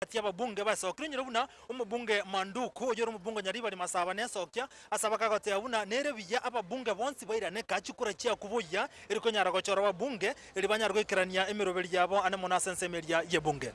Gati y'ababunge basokire onyore buna omobunge Manduku, oyore omobunge o Nyaribari Masaba nesokia ase abakagoteba buna nere buya ababunge bonsi bairane kaa chikura chiakwo buya eri konyara gochora ababunge eri banyare goikerania emeroberi yabo ane mono ase ensemo eria y'ebunge.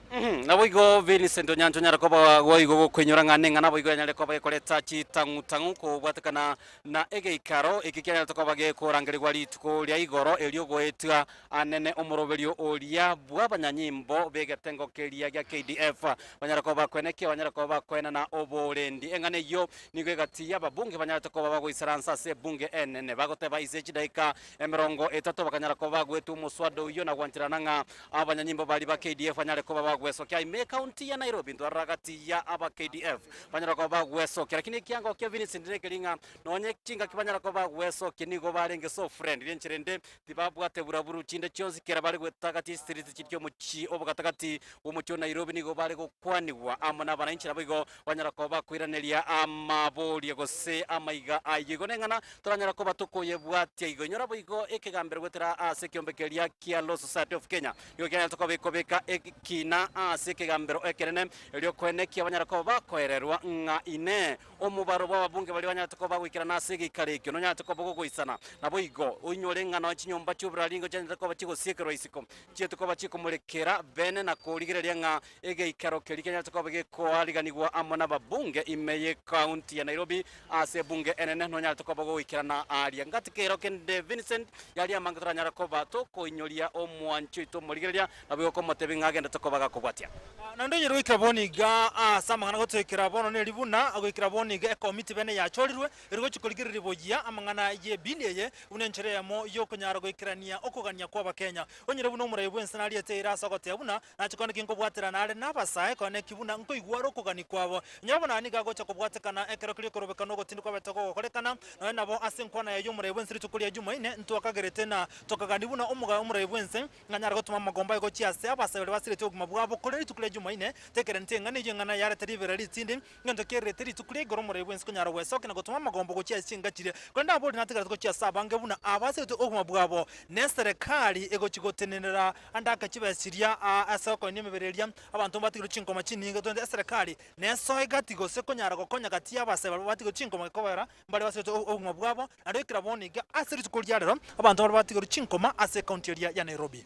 Naboigo Vincent Onyancha onyare koba boigo gokoinyora ng'a neng'ana boigo yanyare koba gekoreta chitang'u-tang'u kobwatekana na egeikaro eke kianyarete koba gekorangerigwa rituko ria igoro erio goetia Anene omoroberio oria bw'abanyanyimbo b'egetengo keria gia KDF banyare koba bakwenekia banyare koba bakoenana oborendi. Eng'ana eyio nigo egati y'ababunge banyarete koba bagoisaransa ase ebunge enene bagoteba ise chidaika emerongo etato bakanyara koba bagwetwa omoswada oyio na gwancherana ng'a abanyanyimbo baria ba KDF banyare koba bagwesokia ime ekaunti ya Nairobi ntwarora gati ya aba KDF banyare koba bagwesokia lakini ekiango kia Vincent nekeri ng'a nonye chingaki banyara koba bagwesokia nigo barenge so friendly enchera ende Tibabwate buraburu chinde chionsi kera bare goeta chistiriti chiria omochie obogatagati bw'omochie o Nairobi nigo bare gokwanigwa amo nabananchi naboigo banyara koba bakoiraneria amaborio gose amaiga ayio. Igo neng'ana toranyara koba tokoyebwatia igo. Inyora boigo ekegambero goetera ase ekeombe keria kia Law Society of Kenya nigo kianyarete koba gekobeka ekina ase ekegambero ekenene erio koenekia banyare koba bakoererwa ng'a inee Omobaro bw'ababunge baria banyarete koba bagoikerana ase egeikaro ekio nonyarete koba ogogoisana. Naboigo, oinyore ng'a nonya chinyomba chi'oboraringo chianyarete koba chigosiekerwa isiko, chiete koba chikomorekera bene na korigereria ng'a egeikaro keria kianyarete koba gekoariganigwa amo nababunge ime y'ecounty ya Nairobi ase ebunge enene nonyarete koba ogoikerana aaria. Ngati kero kende Vincent yaria amange toranyare koba tokoinyoria omwanchi oito omorigereria Naboigo komotebia ng'a agendete koba gakobwatia. Naende onyare goikera bono iga ase amang'ana gotoikera bono neri buna goikera bono iga ekomiti bene yachorirwe, eri gochia korigereria boyia amang'ana y'ebili eye buna enchera eyemo y'okonyara goikerania okogania kw'Abakenya. Onyore buna omorai bw'ense nariete eira ase ogoteba buna nache kone ki nkobwaterana are nabasae kone ki buna nkoigwa are okogania kwabo. Onyore buna nigo agocha kobwatekana ekero keria okorobekana ogotindi kwabete gogokorekana, nonya nabo ase enkwana yaye y'omorai bw'ense rituko ria Jumaine ntwakagerete na tokagania buna omogayo omorai bw'ense Ng'anyare gotoma amagombo aye gochia ase abasae baria basiretie obogima bwabo korende rituko ria Jumaine, tekeraneti eng'ana eyio eng'ana yarete riberera ritindi, ngento kererete rituko ria igoro omorai bwensi konyara gwesokia na gotoma amagombo gochia ase chinka chiria. Korende abori natigarete gochia ase abange buna abasiretie obogima bwabo, na eserekari egochia gotenenera ande ake chibesa chiria ase okoenia emebere eria, abanto mbatigirwe chinkoma chinyinge torende eserekari nesoe gati gose konyara gokonya gati y'abasae baria batigirwe chinkoma gekogera Mbare basirete obogima bwabo, naende goikera bono iga ase rituko ria rero, abanto mbare batigerwe chinkoma ase ekaunti eria ya Nairobi.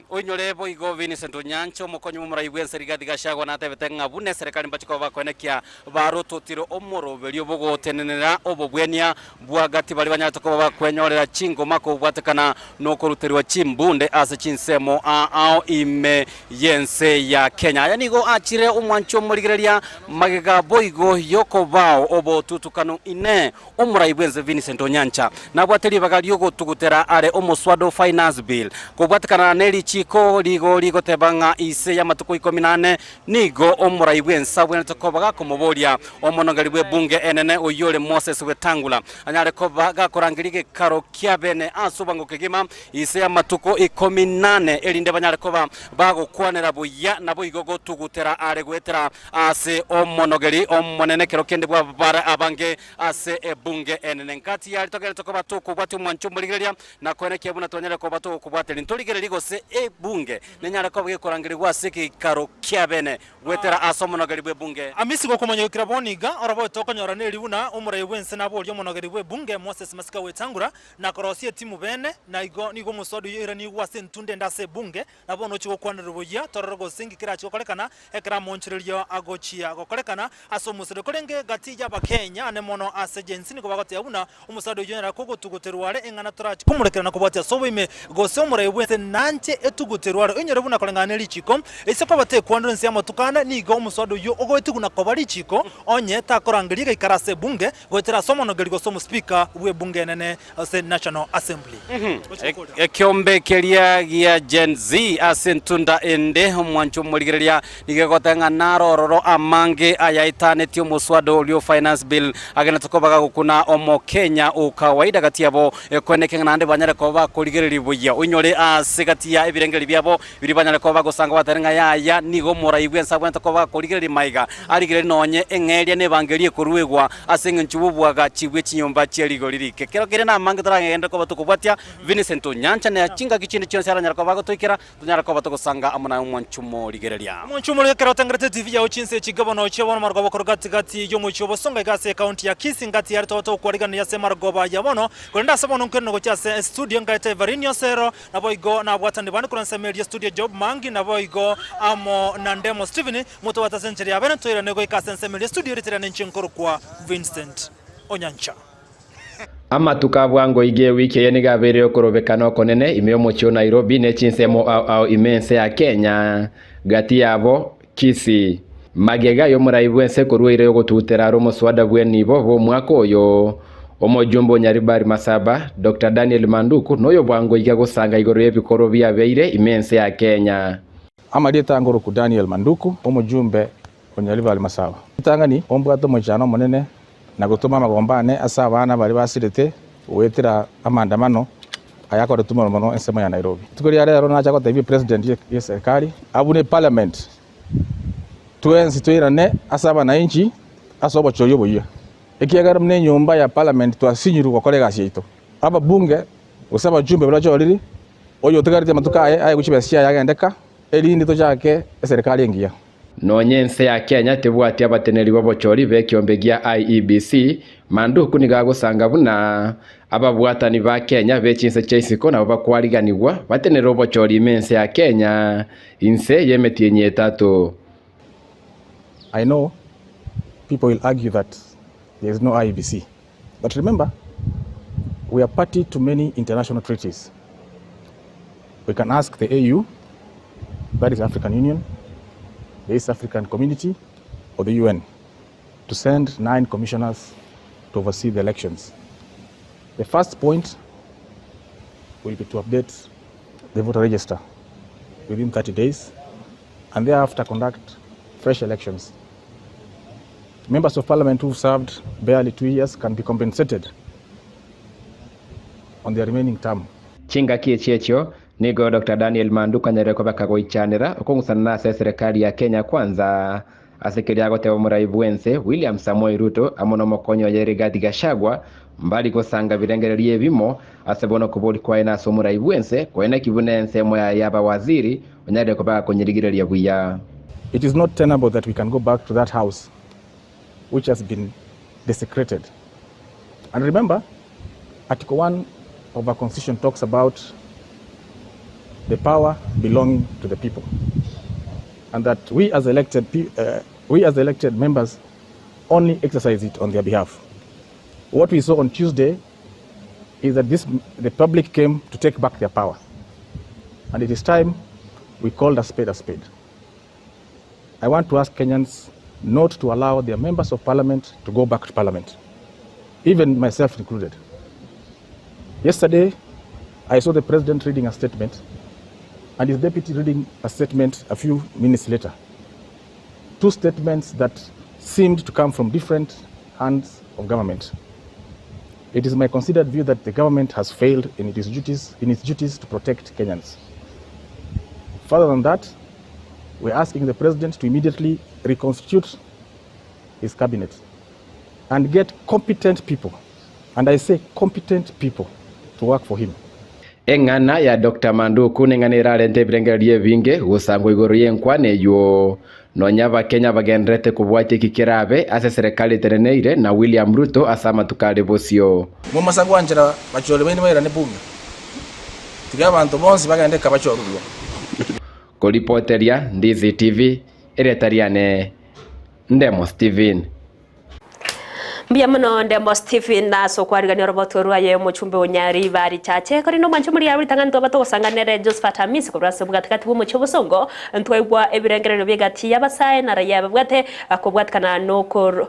Oinyore boigo Vincent Onyancha, omokonyi bw'omorai bw'ense Rigathi Gachagua natebete ng'a buna eserekari mbache koba bakoenekia barototire omoroberio bogotenenera obobwenia bwa gati baria banyarete koba bakwenyorera chingoma kobwatekana nokoruterwa chimbunde ase chinsemo ao ime y'ense ya Kenya. Aya nigo achire omwancho omorigereria magega boigo y'okobao obotutukanu inee omorai bw'ense Vincent Onyancha nabwate ribaga ri'ogotugutera are omoswada o Finance Bill kobwatekana ne richiiko rigo rigoteba ng'a ise y'amatuko ikomi na ane nigo omorai bw'ense abwenerete koba gakomoboria omonogeri bw'ebunge enene oyio ore Moses Wetangula anyare koba gakorangeria egekaro kia bene ase obwango kegima Inse y'amatuko ikomi nane, erinde banyare koba bagokwanera buya, naboigo gotugutera are goetera ase omonogeri omonene ekero kende bw'abare abange ase ebunge enene. Ngati yaria togenderete koba tokobwatia omwancho omorigereria, na koenekia buna twanyare koba togokobwateria. Ntorigererie gose ebunge nenyare koba gekorangerigwa ase egeikaro kia bene Goetera ase omonogeri bw'ebunge. Amisi gokomanya goikera bono iga, oroboete okonyora neri buna omorai bw'ense naborie omonogeri bw'ebunge Moses Masika Wetangula na korosia etimu bene, na igo nigo omoswada oyio oiranigwe ase entunda ende ase ebunge, na bono ochie gokwanerwa buya torore gose inki kerache gokorekana ekero amonchorerio agochia gokorekana ase omoswada. Korenge gati y'Abakenya ane mono ase Gen Z nigo bagoteba buna Omosada oyio nere akogotuguterwa are eng'ana torache komorekera na kobwatia ase oboime, gose omorai bw'ense nanche etuguterwe are. Oinyore buna koreng'ana ne richiiko, ase koba tekwanire ense y'amatuko ane, nigo omoswada oyio ogoetigwa na koba richiiko, onye takorangeria egaikara ase ebunge, goetera ase omonogeri gose omospika bw'ebunge enene ase National Assembly. Ekeombe keria gia Gen Z ase entunda ende, omwancho omorigereria Nigo egoteba ng'a naro ororo amange ayaetanetie omoswada oria o Finance Bill agenderete koba gagokuna Omokenya o kawaida gati yabo kweneke ng'a naende banyare koba bakorigereria buya oinyore ase gati ya ebirengererio biabo biria banyare koba bagosanga batebe ng'a yaya nigo omorai bwense abwenerete koba gakorigereria maiga arigererie nonye eng'eria na ebango eria ekoruegwa ase eng'encho bw'oboagachi bwe chinyomba chie rigori rike. Kero kere namange toragenderere koba tokobwatia Vincent Onyancha na chingaki chinde chionsi aranyare koba agotoikera Tonyare koba togosanga amo naye omwancho omorigereria. Omwancho omorigereria. Ekero otengerete TV yao chinsa echi bono chia bono marogoba korwa gati gati y'omochie o Bosongo iga ase ekaunti ya Kisii ngati yare togote gokwariganera ase marogoba ya bono korende ase bono nkoirana gochia ase estudio nkaete Everine Osero naboigo nabwatani bande korwa ensemo eria studio Job Mangi naboigo amo na Ndemo Stephen motobwate ase enchera ya bene toirane goika ase ensemo eria studio ritere ninche nkorokwa Vincent Onyancha. Amatuko a bwango iga ewiki eye nigo abeire okorobekana okonene ime y'omochie o Nairobi ne chinsemo ao ao ime ense ya Kenya, gati yabo Kisii. Magega y'omorai bw'ense korwa eira y'ogotutera are omoswada bw'enibo bw'omwaka oyo, omojumbe o Nyaribari Masaba, Doctor Daniel Manduku noyo bwango iga gosanga igoro y'ebikorwa biabeire ime ense ya Kenya. Amarieta angoroku Daniel Manduku, omojumbe o Nyaribari Masaba. Ritang'ani ombwate omochano omonene na gotoma amagomba ane ase abana baria basirete goetera amaandamano ayakoretwe mono mono ensemo ya Nairobi. Rituko ria rero nacha gotebia President ye serikali abune parliament twensi toirane ase abananchi ase obochori oboyia, ekiagera buna enyomba ya parliament twasinyirwe gokora egasi yaito. Ababunge gose abajumbe baria bachorire, oyo otigareti amatuko aye aye gochia chibesa chiaye agendeka, erinde tochake eserikali engiya. Nonya ense ya Kenya tebwati abateneneri b'obochori b'ekiombe gia IEBC, Manduku nigo agosanga buna ababwatani ba Kenya be chinse chia isiko nabo bakwariganigwa batenenere obochori ime ense ya Kenya inse y'emetienyi etato. I know people will argue that there is no IEBC, but remember we are party to many international treaties. We can ask the AU, that is African Union, the East African Community, or the UN to send 9 commissioners to oversee the elections. The first point will be to update the voter register within 30 days and thereafter conduct fresh elections. Members of parliament who've served barely 2 years can be compensated on their remaining term. Chingaki echi echio nigo Dr. Daniel Manduku anyarire kobeka goichanera okong'usana na ase eserikali ya Kenya Kwanza ase keria agoteba omorai bwense William Samoei Ruto amo na omokonyi oye Rigathi Gachagua mbari gosanga birengererio ebimo ase bono kobori kwaye na ase omorai bwense koena kibuna ensemo yaye y'abawaziri onyarire kobeka konyerigereria buya. It is not tenable that we can go back to that house which has been desecrated. And remember, Article 1 of our constitution talks about the power belonging to the people, and that we as elected members only exercise it on their behalf. What we saw on Tuesday is that the public came to take back their power, and it is time we called a spade a spade. I want to ask Kenyans not to allow their members of parliament to go back to parliament, even myself included. Yesterday, I saw the president reading a statement and his deputy reading a statement a few minutes later. Two statements that seemed to come from different hands of government. It is my considered view that the government has failed in its duties to protect Kenyans. Further than that, we're asking the president to immediately reconstitute his cabinet and get competent people, and I say competent people, to work for him. Eng'ana ya Dr. Manduku neng'ana erarente ebirengererio ebinge gosangwa igoro y'enkwana eywo nonya abakenya bagenderete kobwatia eki kerabe ase serikali eteneneire na William Ruto ase amatuko are bosio. Momasa gwanchera bachori baino bairane bunge tiga abanto bonsi bagendeka bachorurwa. Koripoteria Ndizi TV eretariane Ndemo Steven. Mbia muno Ndemo Stephen na sokwarigania roboto rwaye omochumbe onyari bari chache kori no mancho muri yaburi tangani toba togosanganere Josephat Hamisi korwa ase obogatigati bwa omochie obosongo ntwaigwa ebirengerero biegati y'abasae na raia babwate akobwatikana nokoro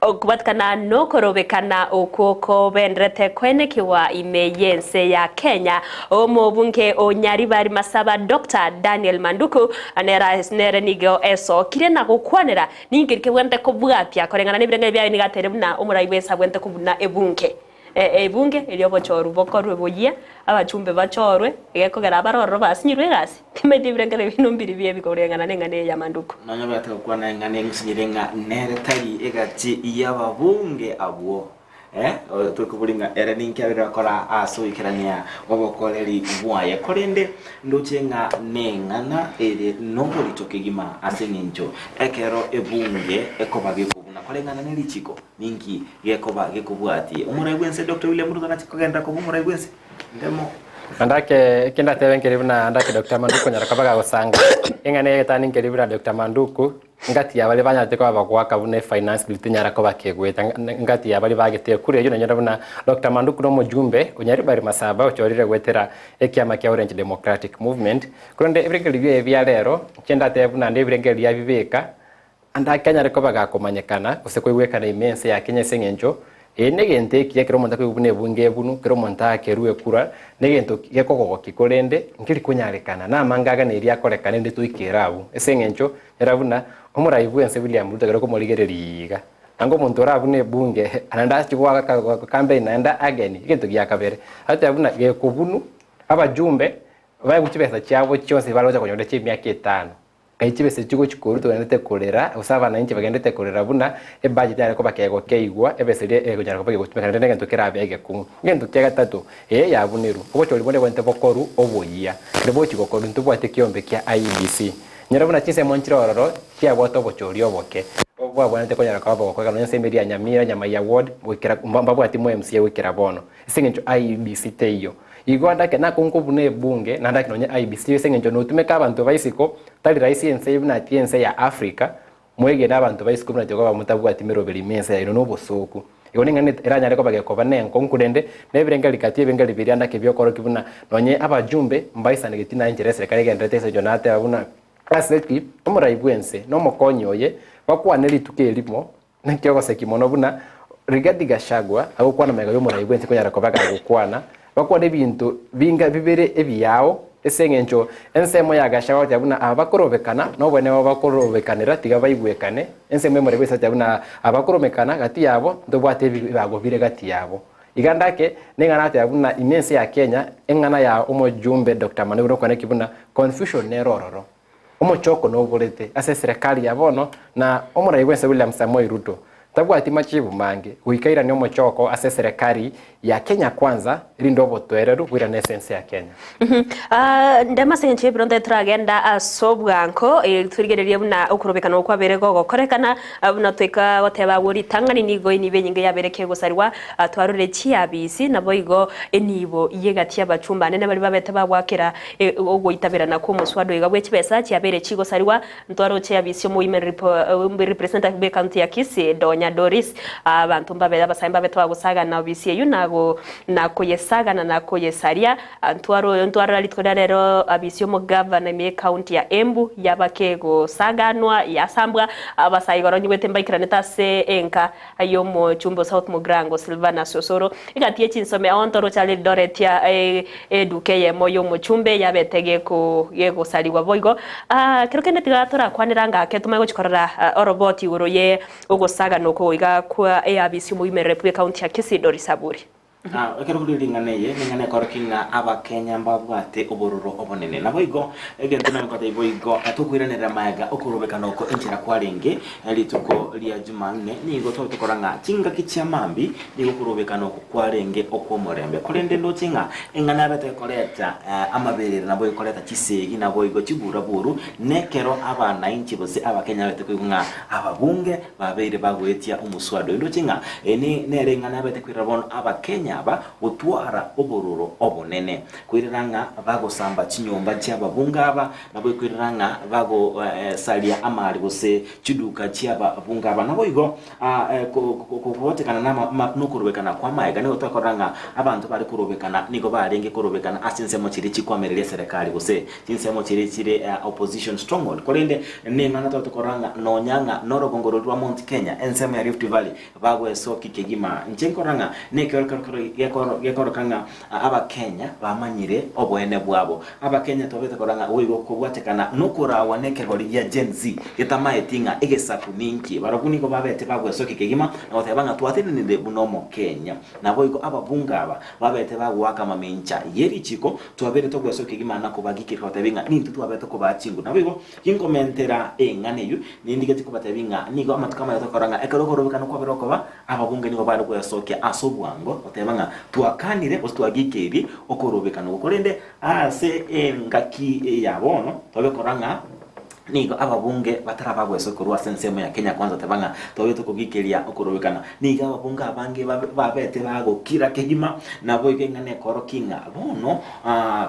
okubwatikana nokorobekana okwo kobenderete kwenekiwa ime yense ya Kenya. Omobunge onyaribari Masaba Dr. Daniel Manduku anera nere nigo esokire na gokwanera ningirike bwente kobwatia korengana n'ebirenge byayo nigatere buna omorai bwesa bwente kobuna ebunge. Ebunge erio bochoru bokorwe boyia abachumbe bachorwe egekogera abaroro basinyirwe egasi timaite ebirengere bino mbiri bie bikorengana n'eng'ana ya Manduku. Nonya bataka kwana eng'ana engusinyire ng'a nere tari egati y'ababunge abwo. Eh, tokoboria ng'a ere ninki abeire gokora ase ogoikerania obokoreri bwaye. Korende ndoche ng'a neng'ana ere noborito kegima ase eng'encho ekero ebunge ekoba gekobuna koreng'ana ne richiko, ninki gekoba gekobwatie. Omorai bw'ense Doctor William Ruto nache kogenderera koba omorai bw'ense? Ndemo. Andake eki ndatebe nkeri buna andake Doctor Manduku onyara koba gagosanga eng'ana eye egetani nkeri buna Doctor Manduku Engati ya baria banyarete koba bagoaka buna efinance bill tenyara koba kegoeta engati ya baria bagete ekura eyio nonyore buna Doctor Manduku nomojumbe o Nyaribari Masaba ochorire goetera ekiama kia Orange Democratic Movement. Korende ebirengererio biaye bia rero inche ndatebe buna ande ebirengererio abibeka ande ake anyare koba gakomanyekana gose koigwekana ime ense ya Kenya ase eng'encho Eye negento ekiya kera omonto akoigwa buna ebunge ebunu, kera omonto aakerwe ekura, negento gekogogokia korende nkeri konyarekana, namange aganeiri akorekane rinde toikere abwo. Ase eng'encho era buna omorai bw'ense William Ruto ekero okomorigereria iga, anga omonto ore abwo nebunge naende achie goaka campaign naende ageni, egento gia kabere, agotebi buna gekobunu abajumbe baegwe chibesa chiabo chionsi bare gocha konyora chia emiaka etano. Ngai chibesa echi chigochia korwa togenderete korera, gose abananchi bagenderete korera buna ebudget yare koba kegokeigwa, ebesa eria ekonyara koba kegotumeka naende negento kerabe egekong'u. Egento kia gatato, eye yabunerwe, obochori bonde bwente bokorwa oboyia, ekero bogochia gokorwa ntobwate ekiombe kia IEBC. Nyora buna chinsemo nchire ororo chiabwate obochori oboke, bwabwenerete konyara koba bogokoreka nonya ensemo eria ya Nyamira, Nyamaiya ward, goikera mbabwati mo MCA goikera bono, ase eng'encho IEBC teiyo. Igo andake nakongo buna ebunge, naende ake nonye IEBC ase eng'encho notumeka abanto ba isiko, tari rahisi ense eye buna ati ense ya Africa, mwegene abanto ba isiko buna tiga motabwati meroberi ime ense yaino na obosooku. Igo ning'ana eranyare koba gekoba nenkong'u korende nebirengererio gati ebirengererio biria andake biokorokia buna nonye abajumbe mbaisanegeti na enchera eserekari egendererete ase eng'encho nateba buna ase ki omorai bwense na omokonyi oye bakwane rituko erimo Naki ogosekia mono buna Rigathi Gachagua agokwana magega y'omorai bwensi konyara koba gagokwana, bakwane ebinto binga bibere ebiyao ase eng'encho ensemo ya Gachagua agoteba buna aba bakorobekana nobonene babo bakorobekanera tiga baigwekane, ensemo y'omorai bwensi agoteba buna aba bakoromekana gati yabo ntobwate ebibago bire gati yabo. Iga ndake neng'ana agoteba buna ime ense ya Kenya eng'ana ya omojumbe Doctor Manu Igoro okwana ki buna confusion nere ororo. Omochoko noborete ase eserekari ya bono na omorai bwense William Samoei Ruto tabwati machibu mange goika airanie omochoko ase eserekari ya Kenya Kwanza erinde obotoereru boirane ase ense ya Kenya. Ndemo ase engencho y'ebironto toragenda ase obwango, torigererie buna okorobekana okwo kwabeire gogokorekana, buna toika goteba agwo ritang'ani nigo enibo enyinge yabeire kegosarigwa, twarorire chiabisi, naboigo enibo y'egati y'abachumba anene baria babete bagwakera Ogoitaberana kw'omoswada oiga bwe chibesa chiabeire chigosarigwa, ntwaroche abisi omowomen representative bw'ecounty ya Kisii, Donya Doris. Abanto mbabe abasae mbabe twagosagana obisi eyio na koyesagana na koyesaria. Ntwarora rituko ria rero abisi omogavana ime y'ecounty ya Embu yaba kegosaganwa yasambwa. Abasae igoro nyigwete mbaikeranete ase enka y'omochumbe o South Mugirango Silvanus Osoro. Egati ye chinsome ao ntoroche are Eldoret ya eduka eyemo y'omochumbe yabete gegosarigwa boigo. Kero kende tiga torakwanera ngake tomanye gochia korora oroboti igoro ye ogosagana oko iga kwa eabisi omoimerere bw'ecounty ya Kisii Doris Aburi. Ekero kore ring'ana eye, ning'ana ekorokia ng'a Abakenya mbabwate obororo obonene. Naboigo, egento nagotebia boigo, tokoiranerera magega okorobekana oko enchera kwarenge rituko ria Jumanne, nigo tware tokora ng'a chingaki chia mambia nigo okorobekana oko kwarenge okw'omorembe. Korende ndoche ng'a eng'ana yabete ekoreta amaberero naboigo ekoreta chisegi naboigo chiburaburu, nekero abanainchi gose Abakenya babete koigwa ng'a ababunge Babeire bagoetia omoswada oyo. Ndoche ng'a eri nere eng'ana yabete koirera bono Abakenya aba gotwara obororo obonene. Koirera ng'a bagosamba chinyomba chi'ababunge aba, naboikoirera ng'a bagosaria amari gose chiduka chi'ababunge aba. Naboigo kobwatekana nokorobekana kw'amaega nigo twakorora ng'a abanto bare korobekana nigo barenge korobekana ase ensemo chiria chikwamereria eserekari gose Chinsemo chiria chire opposition stronghold, korende neng'ana twabete korora ng'a nonya ng'a norogongo roria rwa Mount Kenya, ensemo ya Rift Valley, bagwesoki kegima. Inche nkorora ng'a nekeorokerero Gekoroka ng'a Abakenya bamanyire oboene bwabo. Abakenya twabete korora ng'a boigo kobwatekana nokoraagwa nekegori gia Gen Z getamaeti ng'a egesaku ninki. Barabwo nigo babete bagwesokia kegima na goteba ng'a twatenenire buna Omokenya. Naboigo ababunge aba babete bagoaka mamincha ye richiko twabere togwesokia kegima na kobagikeria gotebia ng'a nintwe twabete kobaa chinguru. Naboigo ginkomentera eng'ana eyio nindigetie kobatebia ng'a nigo amatuko amaya tokora ng'a ekero okorobekana kwabere okoba Ababunge nigo bare gwesokia ase obwango goteba ng'a twakanire gose twagikeirie okorobekana okwo, korende ase engaki ya bono tobe korora ng'a nigo ababunge bataraba gwesokia korwa ase ensemo ya Kenya Kwanza goteba ng'a tobe tokogikeria okorobekana. Nigo ababunge abange babete bagokira kegima naboigo eng'ana ekorokia ng'a bono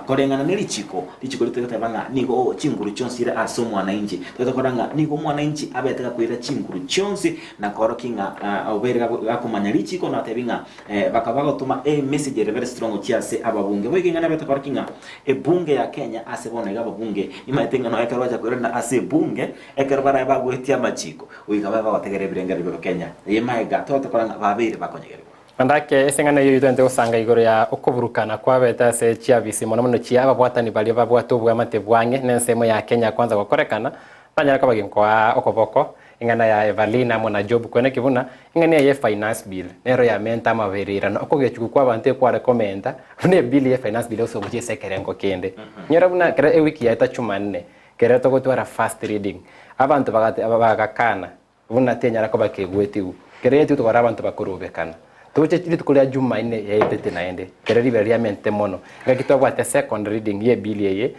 Koreng'ana ne richiko, richiko ritari goteba ng'a nigo chinguru chionsi chire ase omwananchi. Tobwate korora ng'a nigo omwananchi abete gakoira chinguru chionsi na koorokia ng'a obeire gakomanya richiko na gotebi ng'a bakaba bagotoma emessage ere very strong gochia ase ababunge. Boigo eng'ana ebete koorokia ng'a ebunge ya Kenya ase bono iga ababunge nimaete ng'a nonya ekero bacha koirana ase ebunge ekero barabe bagwetie amachiko goika babe bagotegerera ebirengererio bia Abakenya. Eye maega tobwate korora ng'a babeire bakonyegerigwa. Naende ake ase eng'ana eyio toente gosanga igoro ya okoburukana kwabete ase chiabisi mono mono chia ababwatani baria babwate obwamate bwang'e nensemo ya Kenya kwanza gokorekana, banyare koba ginkoa okoboko eng'ana ya Evalina amo na Job kweneki buna eng'ana eye finance bill nero yamenta amabererano okogechigwa kwa abanto ekware komenta buna ebill ye finance bill ase ogochia ase ekerengo kende. Nyora buna kera ewiki yaeta chumanne kere togotwara first reading abanto bagakana Buna tenyara koba kegoetigwa. Kera rituko tokora abanto bakorobekana. Toche rituko ria Jumanne yaetete naende, kera ribera riamentete mono. Engaki twabwate second reading ye bill eye,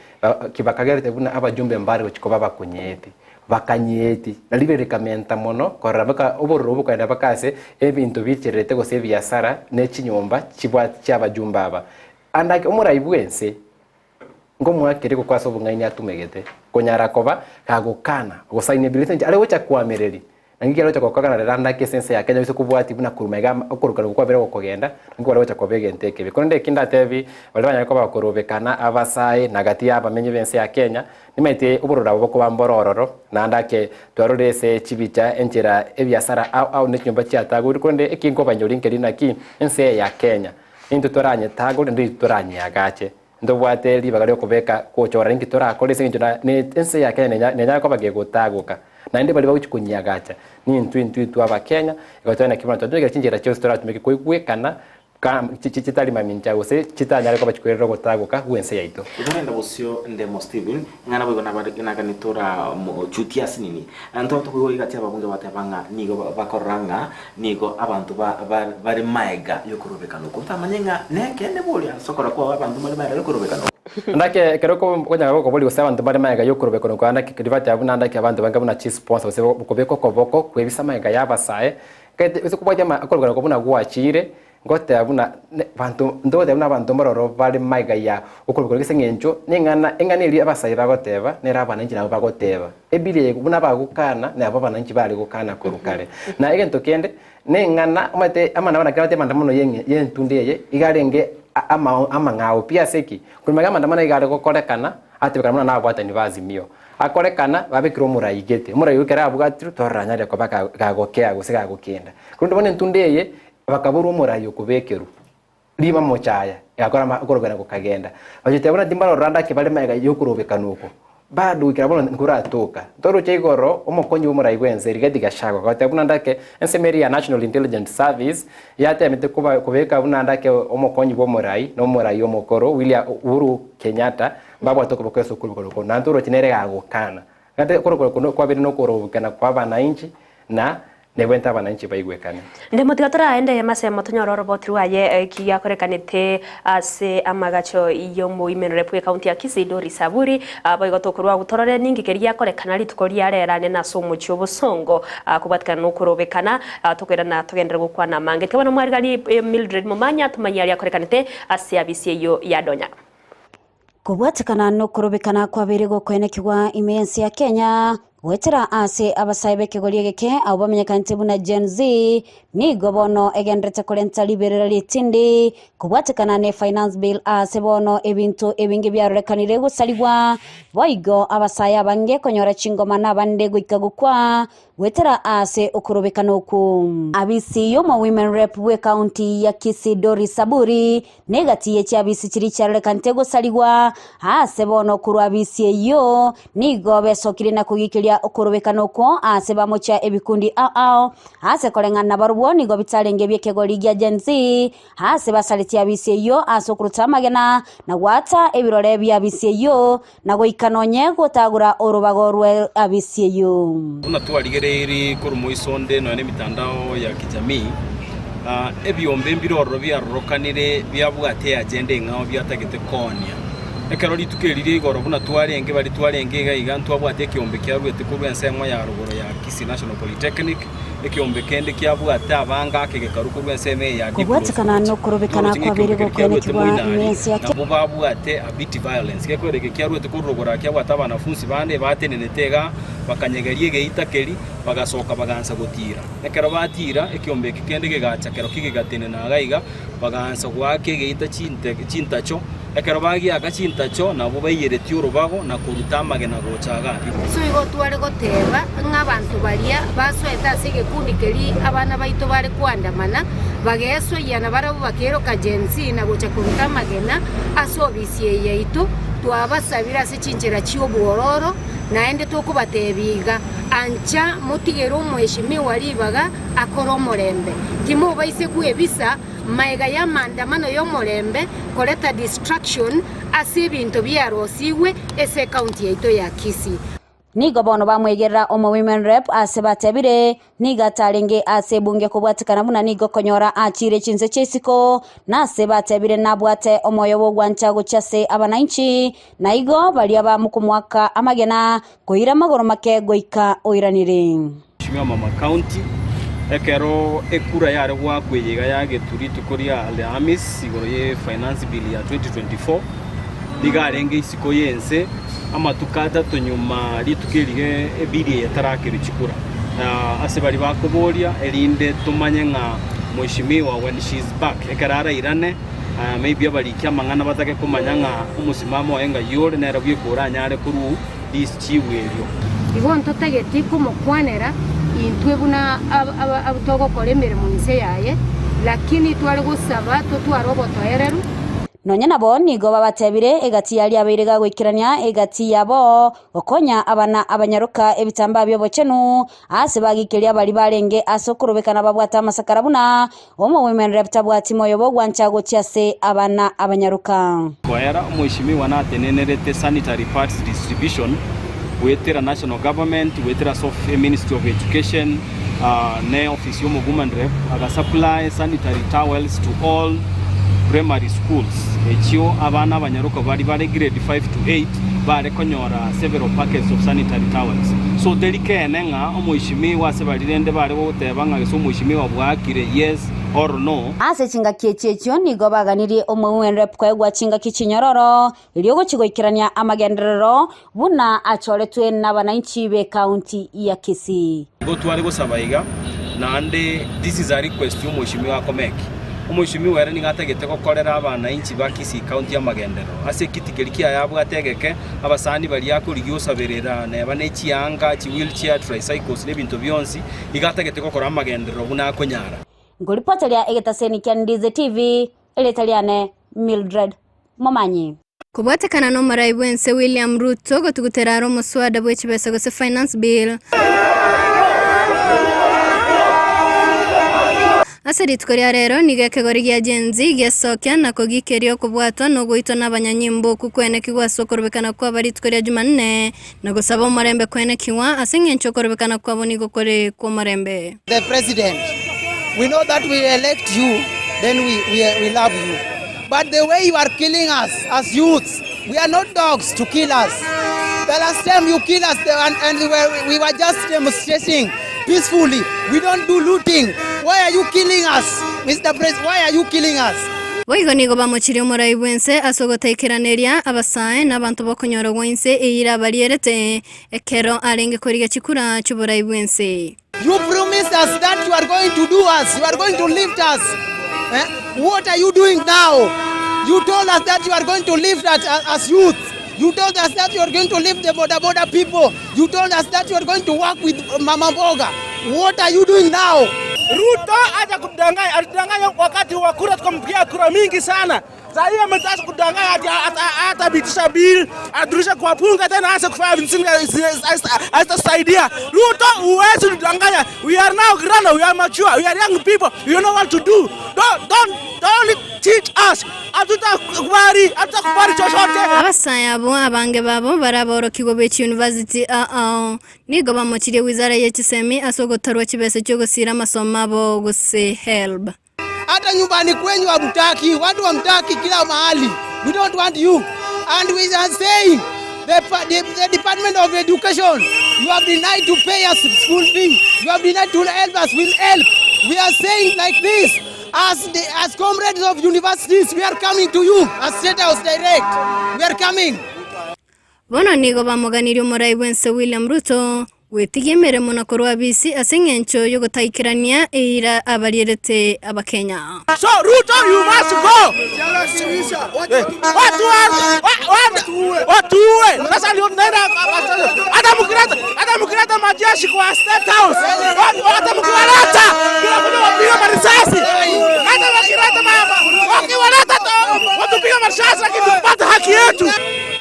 ki bakagerete buna abajumbe mbare gochia koba abakonyeeti. Bakanyeeti, na ribera rikamenta mono korora mpaka obororo bokaenda mpaka ase ebinto bichererete gose ebiasara ne chinyomba chibwate chia abajumbe aba. Ande omorai bwense. Nkomoakere gokwa ase obong'aini atumegete, konyara koba gagokana, gosaina ebibe ase enchera are gocha koamereria, na ng'iki are gocha gokogana rero ande ake ase ense ya Kenya gose kobwatia buna korwa magega ama okorokana okwo kwabere gokogenda, naki kware gocha koba egento ekebe. Korende eki ndatebi baria banyare koba bakorobekana abasae na gati ya abamenyi b'ense ya Kenya, nimanyete obororo nabo bokoba mboro ororo, naende ake twarorire ase chibicha enchera ebiasara ao ao ne chinyomba chiatagorire, korende eki nkobanyoria nkeri naki, ense eye ya Kenya, nintwe toranyetagore naende intwe toranyeagache. Ntobwate ribaga ri'okobeka gochora inki torakore ase engencho na ne ense ya Kenya nenya nenyare koba gegotagoka. Naende baria bagochia konyiagacha nintwe intwe intwe abakenya, igo tore naki bono twatumekire chinchera chionsi toratumeke koigwekana ka chi chi chitari mamincha gose chitanyare koba chikoirera ogotagoka gw'ense yaito. Otarenda bosio Ndemo Stephen, ng'a naboigo nabare nagani tora mochutie ase nini. Ntoba tokoigwa egati ababunge bateba ng'a nigo bakorora ng'a Nigo abanto bare maega y'okorobekana okwo, otamanye ng'a nekeene boria ase okora kwao abanto mbare maega y'okorobekana okwo. Naki ekero okonyara gokoboria gose abanto mbare maega y'okorobekana okwo, naende ki ribateba buna naki abanto bange buna chisponsor gose kobeka okoboko kwebisa maega y'abasae, gose kobwatia okorobekana okwo buna gwachire, Ngoteba buna banto, ntogoteba buna abanto mbaroro bare magega ya okorokwa ase eng'encho neng'ana, eng'ana eria abasae bagoteba, nere abananchi nabo bagoteba. Ebibilia eye buna bagokana, nabo abananchi bare gokana korwa kare. Na egento kende, neng'ana, omanyete amang'ana buna kera amandamano ye y'entundo eye, iga arenge ama amang'ao pi ase ki? Korwa magega amandamano iga are gokorekana, atebekana buna nababwatani ba Azimio. Akorekana, babekire omorai gete. Omorai oyio ekero abwatirwe, tororanyare koba gagokea gose gagokenda. Korende bono entundo eye, Bakaborwa omorai okobekerwa riba mochaya, egakora ama okorobekana gokagenda. Bachete buna timbarora ndake bare magega y'okorobekana oko, bado goikera bono nkoratoka. Toroche igoro omokonyi bw'omorai bw'ense Rigathi Gachagua agoteba buna ndake ensemo eria ya National Intelligence Service yatemete koba kobeka buna ndake omokonyi bw'omorai na omorai omokoro William Uhuru Kenyatta mbabwate okoboko ase okorobekana oko. Naende toroche nere gagokana. Gati okorobekana okwo kwabeire nokorobekana kwa abananchi na Nebwente abananchi baigwekane. Ndemo tiga toraende emasemo tonyore oroboti rwaye eki giakorekanete ase amagacho y'omoimenore bw'ekaunti ya Kisii Doris Aburi. Boigo tokorwa agwo torore ninki keria giakorekana rituko ria rero ane nase omochie obosongo kobwatikana nokorobekana tokoirana togenderere gokwana amange. Tiga bono mwarigani Mildred Momanya tomanye aria akorekanete ase abisi eyio ya Donya. Kobwatekana nokorobekana kwabeire gokoenekigwa ime y'ense ya Kenya. Goetera ase abasae b'ekegori egeke abwo bamenyekanete buna Gen Z, nigo bono egendererete korenta riberera ritindi kobwatekana ne Finance Bill aase bono ebinto ebinge biarorekanire gosarigwa, boigo abasae abange konyora chingoma na abande goika gokwa goetera aase okorobekana okwo. Abisi y'omowomen rep bw'ecounty ya Kisii Doris Saburi Negati ye chiabisi chiria chiarorekanete gosarigwa aase bono korwa abisi eyio, nigo besokire na kogikeria okorobekana okwo aase bamochia ebikundi ao ao, aase koreng'ana nabarobwo nigo bitarenge bi'ekegori gia Gen Z, aase basaretie abisi eyio ase okoruta amagena, na goata ebirore bi'abisi eyio, na goika nonye gotagora orobago rwe abisi eyio. Buna twarigereirie korwa moiso onde nonya nemitandao ya kijamii, ebiombe mbire ororo biarorokanire biabwate eagenda eng'ao biatagete koonia. Ekero rituko eri ria igoro buna twarenge baria twarenge iga iga ntwabwate ekeombe kiaruete korwa ensemo ya rogoro ya Kisii National Polytechnic, Ekeombe kende kiabwate abange ake gekarwa korwa ensemo eye ya Diblos Kobwatekana gocha. nokorobekana Toroche ng'a kwabere ekeombe keria kiarwete gokoenekigwa Moinari n'ense ya nabwo babwate a bit violence. Gekwera eke kiarwete korwa rogoro aa kiabwate abanafunsi bande batenenete igaa bakanyegeria egeita keria bagasoka bagansa gotiira. Ekero batiira ekeombe eke kende kegacha kerokio gegatenena iga iga bagaansa goaka egeita chinte chintacho. Ekero bagiaka chintacho nabwo baiyeretie orobago na koruta amagena gocha iga. So igo tware goteba ng'a abanto baria basoete ase egekundi keria abana baito bare koandamana, bagesoyia na barabwo bakeroka Gen Z na gocha koruta amagena ase obisi eye yaito, twabasabire ase chinchera chi'obwororo, naende tokobatebia iga, Ancha motigere omweshimiwa ribaga akore omorembe, timobaise kwebisa Magega y'amaandamano y'omorembe koreta distraction ase ebinto biarosigwe ase ecounty yaito ya Kisii. Nigo bono bamwegerera omo-women rep ase batebire, Nigo atarenge ase ebunge kobwatekana buna nigo konyora achiire chinse chia isiko, na ase batebire nabwate omoyo bw'ogwancha gochia ase abanainchi, na igo baria bamokomoaka amagena, koira amagoro make goika oiranire. Mheshimiwa Mama County, ekero ekura yare goakwa eye iga yagetwe rituko ria Alhamis igoro ye Finance Bill ya 2024, nigo arenge isiko y'ense amatuko atato nyuma rituko eri ebill eye etarakerwa chikura. Ase baria bakoboria erinde tomanye ng'a Mheshimiwa when she is back ekero arairane maybe abariki amang'ana batake komanya ng'a omosimamo oye ng'ai ore nere bweka oranyare korwa richibu erio. Igo ntotageti komokwanera intwe buna togokora emeremo inse yaye, lakini tware gosaba totware obotoereru. Nonya nabo nigo babatebire egati y'aria abaire gagoikerania egati yabo, gokonya abana abanyaroka ebitambaa bi'obochenu, Aase bagikeria baria barenge ase okorobekana babwate amasakara buna omowomen rep tabwati moyo bw'ogwancha gochia ase abana abanyaroka. Koera omoishimiwa natenenerete sanitary pads distribution goetera national government goetera ase of ministry of education ne office yomo woman rep aga supply sanitary towels to all primary schools echio abana abanyaroka baria bare grade 5 to 8 bare konyora several packets of sanitary towels. So teri keene ng'a omoishimiwa ase baria rende bare goteba ng'a gese omoishimiwa bwakire yes or no. Ase chingaki echi echio nigo baganirie omogwenere koegwa chingaki chinyororo, erio gochia goikerania amagenderero buna achoretwe nabananchi b'ekaunti ya Kisii. Igo tware gosaba iga, naende this is a request y'omoishimiwa akomeki. Omoishimiwa ere nigo atagete gokorera abanainchi ba Kisii County amagenderero. Ase ekiti keria kiaye abwate egeke, abasani baria akorigia osaberera neba ne chianga, chi wheelchair, tricycles na ebinto bionsi, igo atagete gokora amagenderero buna akonyara. Nkoripoteria egetaseni kia Ndizi TV, erieta riane Mildred Momanyi. Kobwatekana nomorai bw'ense William Ruto gotugutera are omoswada bw'echibesa gose Finance Bill. Ase rituko ria rero nigo ekegori gia Gen Z gesokia na kogikeria okobwatwa na ogoitwa nabanyanyimbo okwo kwenekigwa ase okorobekana kwaba rituko ria Jumanne na gosaba omorembe kwenekigwa ase eng'encho okorobekana kwabo nigo kore kw'omorembe. The president we know that we elect you then we, we, we love you but the way you are killing us as youths we are not dogs to kill us the last time you kill us and, and we, were, we were just demonstrating peacefully we don't do looting why are you killing us Mr. President why are you killing us? Boigo nigo bamochirie omorai bw'ense ase ogotaikeraneria abasae na abanto b'okonyora gwa inse eira abarierete, ekero arenge korigia chikura chi'oborai bw'ense. You promised us that you are going to do us, you are going to lift us. Eh? What are you doing now? You told us that you are going to lift us as youth. You told us that you are going to lift the boda boda people. You told us that you are going to work with Mama Mboga. What are you doing now? Ruto acha kudanganya, alitudanganya wakati wa kura tukampigia kura mingi sana. Saa hii ametaka kudanganya ati atapitisha bill, aturudishe kwa bunge tena aanze kufanya vitu zingine hazitasaidia. Ruto huwezi kudanganya. We are now grown, we are mature, we are young people. We know what to do. Don't, don't, don't teach us. Hatutakubali, hatutakubali chochote. Abasae abwo abange babo bare aborokigwa be chiyunivasiti ao nigo bamochirie wizara ye chisemi ase ogotarwa chibesa chi'ogosira amasomo abo gose HELB. Hata nyumbani kwenyu hamtaki, watu hamtaki kila mahali. We don't want you. And we are saying the, the, the Department of Education, you have denied to pay us school fee. You have denied to help us with help. We are saying like this, as, the, as comrades of universities, we are coming to you as State House Direct. We are coming. Bono nigo bamoganirie omorai bw'ense William Ruto gwetigia emeremo na korwa abisi ase engencho y'ogotaikerania eira abarierete Abakenya. So Ruto you must go. Watu watuue. Sasa ndio tunaenda hata mkileta hata mkileta majeshi kwa State House. Hata mkiwaleta tunakuja wapiga marisasi. Hata wakileta wakiwaleta watupiga marisasi lakini tupate haki yetu.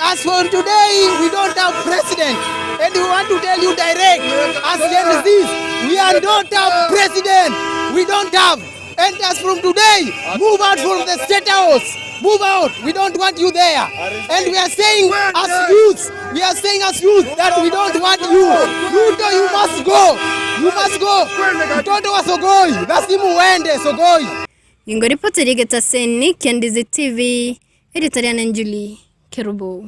As for today, we don't have president. And we want to tell you direct, as Gen Zs, we are don't have president. We don't have. And as from today, move out from the state house. Move out. We don't want you there. And we are saying as youths, we are saying as youth that we don't want you. Ruto, you must go. You must go. Mtoto wa Sogoi, lazima uende Sogoi. Ingo ripoti rigetaseni Kendizi TV, editorial Njuli Kerubo.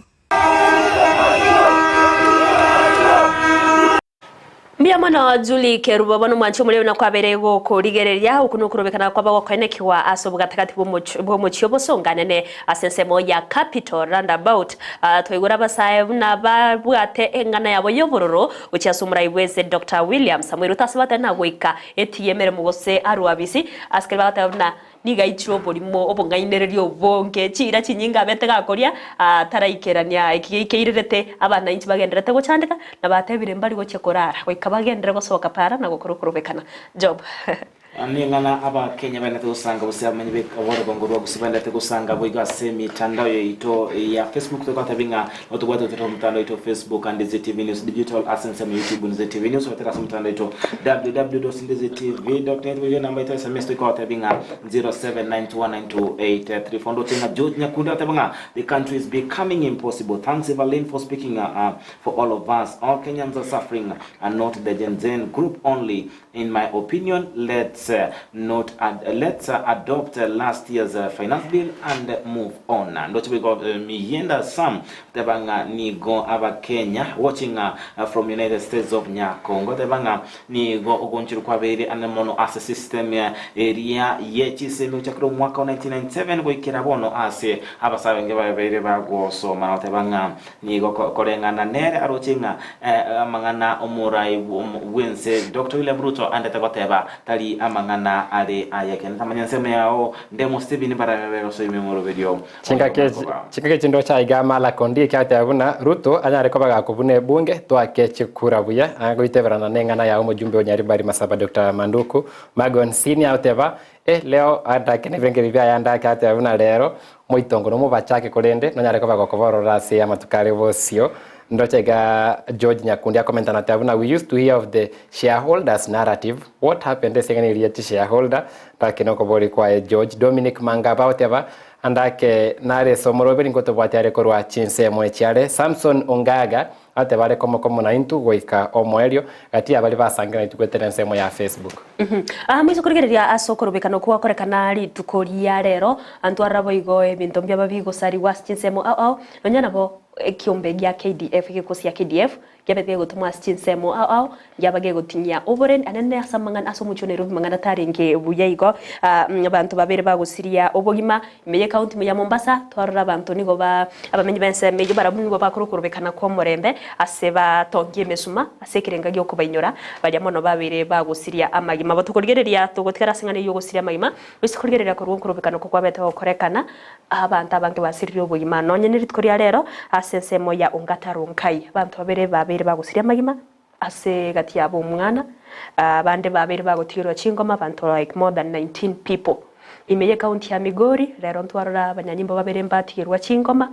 Mbia mono Julie Kerubo bono mwancho muri na kwabere gokorigereria uku nukurobekana kwaba gokwenekiwa ase obogatagati bw'omochio bosonganene ase ensemo ya Capital Roundabout. Uh, twaigura abasae buna babwate eng'ana yabo y'obororo gochia ase omorai bwese Dr. William Samoei Ruto ase batari goika etiemere mogose arwabisi asikari bagateba buna niga ichire oborimo obong'ainereria obonge chira chinyinga abete gakoria uh, taraikerania eki geikeirerete abananchi bagenderete gochandeka na batebire mbari gochia korara goika bagendere gosoka para na gokora okorobekana job Ning'ana Abakenya baendete gosanga gose abamenyi be oborongo rwa gose baendete gosanga boigo ase emitandao yaito ya Facebook togotebi ng'a notobwate goetera omotandao oito Facebook and ZTV News Digital ase ensemo ya YouTube ni ZTV News goetera ase omotandao oito www.ztv.net boigo enamba yaito ya SMS togotebi ng'a 0792192834 ndoche ng'a George Nyakundi agoteba ng'a the country is becoming impossible thanks Evelyn for speaking uh, for all of us all Kenyans are suffering and not the Gen Z group only In my opinion, let's not ad, let's adopt last year's finance bill and move on. Ndoche boigo Miyenda Sam teba ng'a nigo Abakenya watching from United States of Nyakongo teba ng'a nigo ogoncherwa kwabeire ane mono ase system eria ye chisemi gochakera omwaka o 1997 goikera bono ase abasabe babeire bagosoma na goteba ng'a Nigo koreng'ana nere aroche ng'a amang'ana omorai bw'ense Doctor William Ruto andete goteba tari amang'ana are ay'ekeene. Tamanya ensemo yao ndemo Stephen mbarabe begosoimia omoroberio oyo magoba. Chingaki chindo chia iga amalako ndike ateba buna Ruto anyare koba gakobuna ebunge twake chikura buya agoiteberana neng'ana ya omojumbe o Nyaribari Masaba Doctor Manduku Magon Senior agoteba Eh, leo andake nebenge ebi biaye andake atebe buna rero, moitongo nomobachake korende nonyare koba gokoba ororo ase amatuko are bosio. Ndoche iga George Nyakundi akomentana ateba buna we used to hear of the shareholders narrative, what happened ase eng'ana eria chi shareholder, ndake nokoboria kwaye George. Dominic Mangaba agoteba andake nare ase omoroberi nkotobwate are korwa chinsemo echi are. Samson Ongaga Agateba are komo naintwe goika omoerio, gati ya baria basangire naintwe goetera ensemo ya Facebook. Amo korigereria ase okorobekana okwo gwakorekana rituko ria rero, ntwarora boigo ebinto mbiaba bigosarigwa ase chinsemo ao ao, nonya nabo ekiombe gia KDF, egekosi gia KDF Kiabe gegotomwa ase chinsemo ao ao, ngiaba gegotinyia oboreni anene ase amang'ana ase omochie o Nairobi mang'ana tarenge buya igo. Abanto babere bagosiria obogima ime ye county ime ya Mombasa, twarora abanto nigo ba abamenyi b'ensemo eyio barabwo nigo bakora okorobekana kw'omorembe ase batongie emesuma ase ekerenga gi'okobainyora baria mono babere bagosiria amagima. Abo tokorigereria togotigara ase eng'ana eyio y'ogosiria amagima, goise korigereria korwa okorobekana okwo kwabete gokorekana Abanto abange basiririe obogima nonye nerituko ria rero ase ensemo ya Ongata Rongai. Abanto babere babeire bagosiria amagima ase egati yabo omwana, abande babeire bagotigerwa chingoma abanto like more than 19 people. Ime ye county ya Migori rero ntwarora abanyanyimbo babere mbatigerwa chingoma,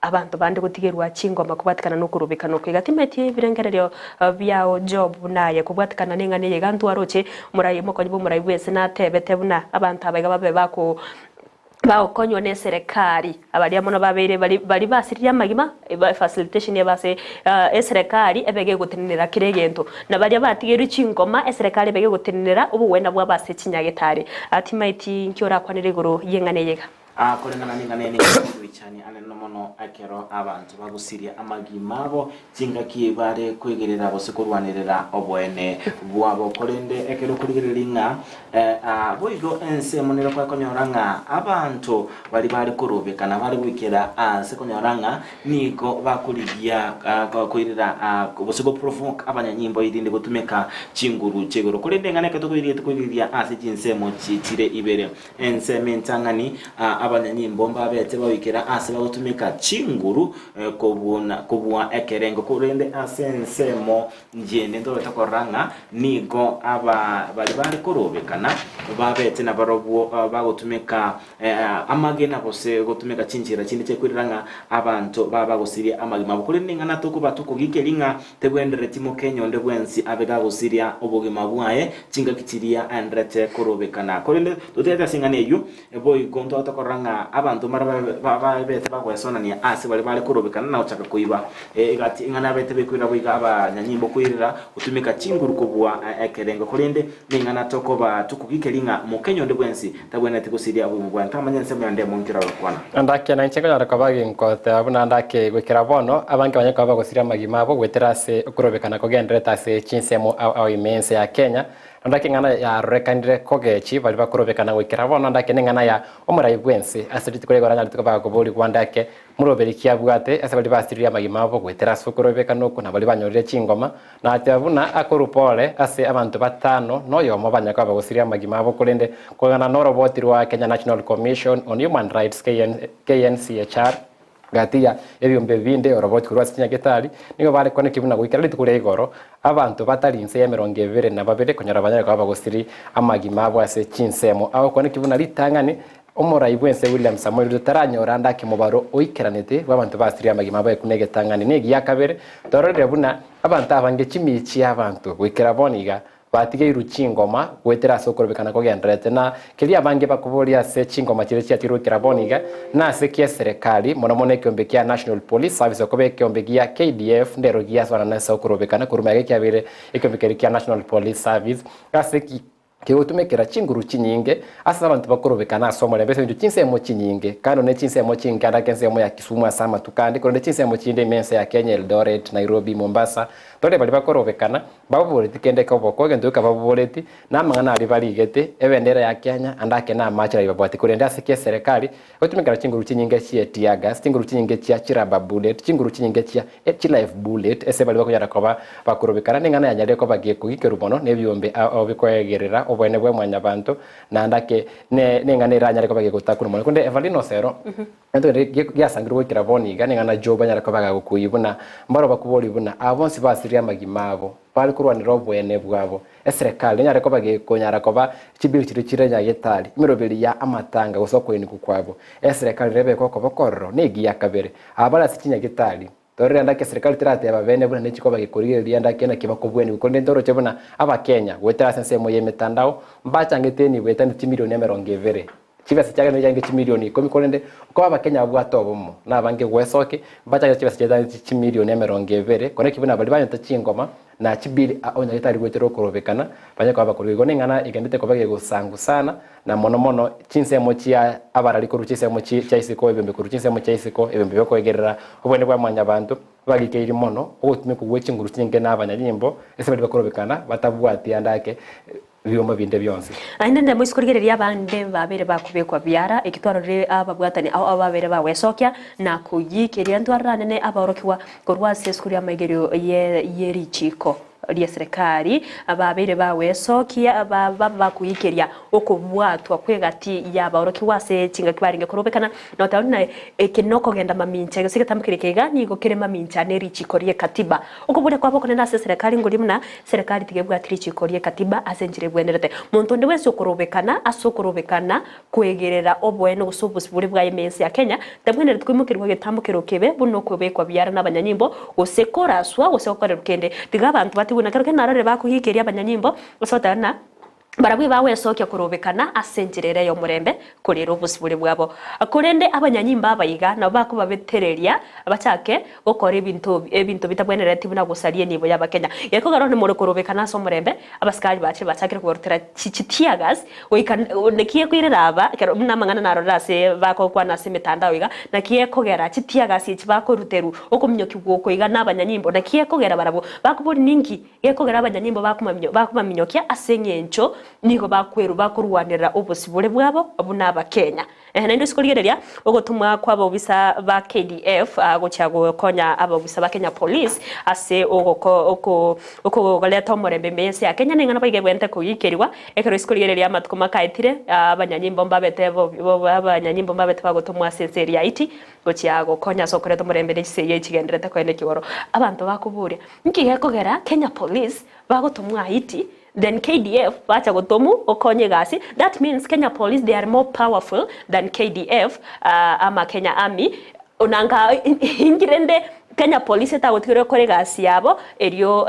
abanto bande gotigerwa chingoma kobwatikana nokorobekana oko. Iga timanyeti ebirengererio biao Job buna aye kobwatikana neng'ana eye iga ntwaroche omorai omokonyi bw'omorai bwense natebete buna abanto aba iga babe bako bagokonywa neserekari, abaria mono babeire bari baria basiririe amagima, eba efacilitation ebe ase eserekari ebe gegotenenera kera egento. Na baria batigerwe chingoma, eserekari ebe gegotenenera obogwena bwabo ase chinyagetari. Timaeti inki orakwanere igoro y'eng'ana eye iga. Koreng'ana neng'ana eye nigo ekogoichania anene mono ekero abanto bagusirie amagima abo chingaki bare kwegerera gose korwanerera oboene bwabo. Korende ekero okorigereria ng'a Boigo ensemo nere kwakonyora ng'a abanto baria bare korobekana bare goikera aase konyora ng'a nigo bakorigia koirera gose goprovoke abanyanyimbo erinde gotumeka chinguru chia igoro. Korende ng'a nekero tokoirigereria tokoirigereria ase chinsemo chire ibere. Ensemo entang'ani abanyanyimbo mbabete bagoikera ase bagotumeka chinguru kobua ekerengo korende ase ensemo Inche nintobete korora ng'a nigo aba baria bare korobekana babete nabarobwo bagotumeka amagena gose gotumeka chinchera chinde chiakoirera ng'a abanto babagosiria amagima abo. Korende ing'ana tokoba tokogiikeria ng'a tebwendereti mokenye onde bwensi abe gagosiria obogima bwaye chingaki chiria aenderete korobekana. Korende totigaete ase ing'ana eyio, Boigo ntwabete korora ng'a abanto mbare babete bagwesonania ase baria bare korobekana na gochaka koiba egati, ng'a nabete bekoirera boigo abanyanyimbo koirera gotumeka chinguru kobua ekerengo. Korende ning'ana tokoba tokogikeria ng'a mokenye onde bwensi tabwenereti gosiria obogima bwaye. Ntamanya ensemo yonde omonto eragokwana. Ndake nainche nkonyara koba ginkoteba buna ndake goikera bono, abange banyare koba bagosiria amagima abo goetera ase okorobekana kogendererete ase chinsemo ao ao ime ense ya Kenya, Nandake eng'ana yarorekanire kogechi baria bakorobekana goikera bono, nandake neng'ana ya omorai bw'ense ase rituko ri'igoro anyarete koba akoborigwa ndake moroberi ki abwate ase baria basiririe amagima abo goetera ase okorobekana okwo na baria banyorire chingoma, na ateba buna akorwa pore ase abanto batano noyomo banyare koba bagosiria amagima abo korende kogana noroboti rwa Kenya National Commission on Human Rights, KNCHR. Gati ya ebiombe binde oroboti korwa ase chinyagetari nigo bare konekia buna goikera rituko ria igoro abanto batari inse y'emerongo ebere na babere konyora banyare koba bagosiri amagima abo ase chinsemo. Agokonekia buna ritang'ani omorai bw'ense William Samoei Ruto taranyora ande ake mobaro oikeranete bw'abanto basirie amagima abo ekuna egetang'ani. Negiya kabere tororire buna abanto abange chimichi y'abanto goikera bono iga Batigeirwe chingoma goetera ase okorobekana kogendererete, na keria abange bakoboria ase chingoma chiria chiatigirwe goikera bono iga, nase ki eserekari, mono mono ekeombe kia National Police Service okoba ekeombe gia KDF ndero giasoanana ase okorobekana korwa magega ekiabeire ekeombe keria kia National Police Service ase ki kegotumekera chinguru chinyinge ase abanto bakorobekana ase omorembe ase eng'encho chinsemo chinyinge kando ne chinsemo chinke ande ake ensemo ya Kisumu ase amatuko ande korende chinsemo chinde ime ense ya Kenya Eldoret, Nairobi, Mombasa tore baria bakorobekana Mbaboboreti kende koboko, egento gioka baboboreti, namang'ana aria barigete, ebendera ya Kenya, ande ake namache aria babwati, korende ase ki eserekari egotumekera chinguru chinyinge chie tear gas, chinguru chinyinge chia chirubber bullet, chinguru chinyinge chia chilive bullet, ase baria bakonyara koba bakorobekana, neng'ana yanyarire koba gekogikerwa mono nebiombe ao bikoegerera oboene bwa mwanyabanto, naende ake neng'ana eranyare koba gegotakunwa mono. Korende Evelyn Osero. Egento kende giasangirwe goikera bono iga, ning'ana Job anyare koba agagokuia buna mbaro bakoboria buna aba bonsi basiririe amagima abo, bare korwanera oboene bwabo. Eserekari nenyare koba gekonyara koba chibill chiria chire nyagetari, emeroberi ya amatanga gose okoinigwa kwabo. Eserekari rebeke okoboko ororo negiya kabere. Aba bare ase chinyagetari, Torore ande ake eserekari terateba bene buna nechikoba gekorigereria ande ake naki bakobwenigwa korende ntoroche buna abakenya goetera ase ensemo y'emetandao mbachangete enibo etano chimilioni 20 chibesa chiagenda chiarenge chimilioni ikomi korende okoba abakenya babwate obomo na abange gwesoki mbachangete chibesa chiaetano chimilioni 20 koneki buna baria banyete chingoma. Na chibili a onye getari goetera okorobekana, banyare koba bakorua igo neng'ana egenderete koba gegosangusana, na mono mono chinsemo chia abarari korwa chinsemo chi chia isiko, ebiombe korwa chinsemo chia isiko, ebiombe biokoegerera obonene bwa mwanyabanto, bagikeiri mono ogotumekwa gwe chinguru chinyinge na abanyanyimbo ase baria bakorobekana batabwati ande ake ebiomba binde bionsi. Naende nde moise korigereria abande babere bakobekwa biara, eki twarorire ababwatani ao ababere bagwesokia na koyiikeria ntwaroranene abaorokigwa korwa ase esukuru y'amaigerio ye richiiko ri'eserekari, babeire bagwesokia babe bakoikeria okobwatwa kw'egati y'abaorokigwa ase chingaki barenge korobekana, na goteba buna eke nokogenda mamincha, gose egetambo keria keiga nigo kere mamincha ne richiiko ri'ekatiba. Okoboria kwabo okonene ase eserekari ngoria buna Serikali tiga ebwati richiiko rie katiba ase enchera ebwenerete. Monto onde bwensi okorobekana ase okorobekana koegerera oboene gose obosibore bwaye ime y'ense ya Kenya, tabwenereti koimokerigwa egetambo kero kebe buna okobekwa biara nabanyanyimbo gose koraswa gose gokorerwa kende. Tiga abanto batigwe na kero kende narorire bakogiikeria abanyanyimbo gose goteba ng'a Barabwo ebagwesokia korobekana ase enchera ere y'omorembe korera obosibore bwabo. Korende abanyanyimbo aba iga nabo bakobabetereria bachake gokora ebinto ebinto bitabwenereti buna gosaria enibo y'Abakenya. Gekogera onye more korobekana ase omorembe, abasikari bachire bachakire kobarutera chi chitear gas goika naki ekoirera aba ekero buna amang'ana narorire ase bagokwana ase emetandao iga, naki ekogera chitear gas echi bakoruterwa okominyokigwa oko iga nabanyanyimbo, naki ekogera barabwo bakoboria ninki? Gekogera abanyanyimbo bakobaminyokia ase engencho nigo bakwerwa bakorwanerera obosibore bwabo buna Abakenya. Eeh naende ase korigereria ogotomwa kw'abobisa ba KDF gochia gokonya abobisa ba Kenya Police ase okoreta omorembe ime y'ense ya Kenya neng'ana boigo ebwenerete kogikerigwa ekero ase korigereria amatuko makaetire abanyanyimbo mbabete abanyanyimbo mbabete bagotomwa ase ense eria ya Haiti gochia gokonya ase okoreta omorembe ne chisegi echigendererete koenda ekigoro. Abanto bakoboria. Nki gekogera Kenya police bagotomwa Haiti then KDF bacha gotomwa gokonya egasi that means Kenya police they are more powerful than KDF ama Kenya army onanga inki rende Kenya police etagotigerwa ekore egasi yabo erio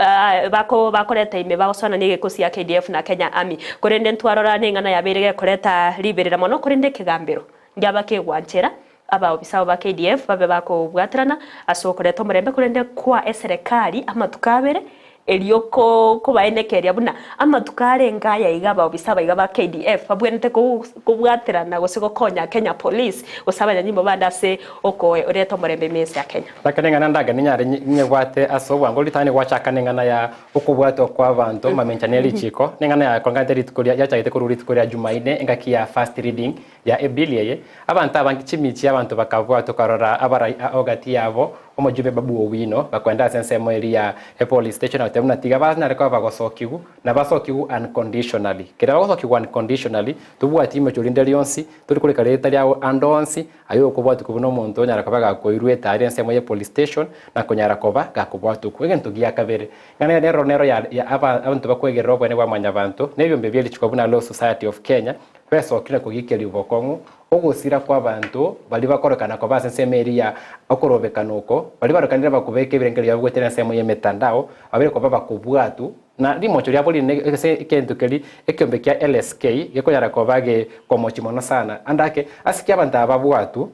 bako bakoreta ime bagosoana na egekosi ya KDF na Kenya army korende ntwarora neng'ana yabeire gekoreta riberera mono korende ekegambero ngiaba kegwanchera Abaofisa abo ba KDF babe bakobwaterana ase okoreta omorembe korende koa eserekari amatuko abere erio kobaenekeria buna amatuko arenge aya iga abaofisa aba iga ba KDF babwenerete kobwaterana gose gokonya Kenya Police gose abanyanyimbo bande ase okoreta omorembe ime ense ya Kenya. Lakini eng'ana ndagane nyare nyebwate ase obwango ritang'ani gwachaka neng'ana ya okobwatwa kw'abanto mamincha ne richiko, neng'ana ya kong'aete rituko ria yachagete korwa rituko ria Jumaine engaki ya first reading ya Ebill eye, abanto abange chimichi y'abanto bakabua tokarora abarai ao gati yabo, omojumbe Babu Owino, bakoenda ase ensemo eria ya epolice station agoteba buna tiga banyare koba bagosokigwa, na basokigwe unconditionally. Kere bagosokigwa unconditionally, tobwati imocho rinde rionsi, tori korika rieta riao ande onsi, aye okobwatikwa buna omonto onyara koba gakoirwa etari ensemo ye police station, na konyara koba gakobwatukwa. Egento gia kabere, ng'a nero nero ya abanto bakwegerera obonene bwa mwanyabanto, na ebiombe bie richiko buna Law Society of Kenya, Besokire kogikeria obokong'u, ogosira kw'abanto baria bakorekana koba ase ensemo eria ya okorobekana oko, baria barokanire bakobeka ebirengererio biabo goetera ensemo y'emetandao, babere koba bakobwatwa, na rimocho riabo rinene ase egento keria ekiombe kia LSK gekonyara koba gekomochia mono sana. Ande ake, ase ki abanto aba babwatwe,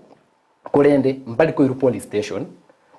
Korende mbari koirwa police station,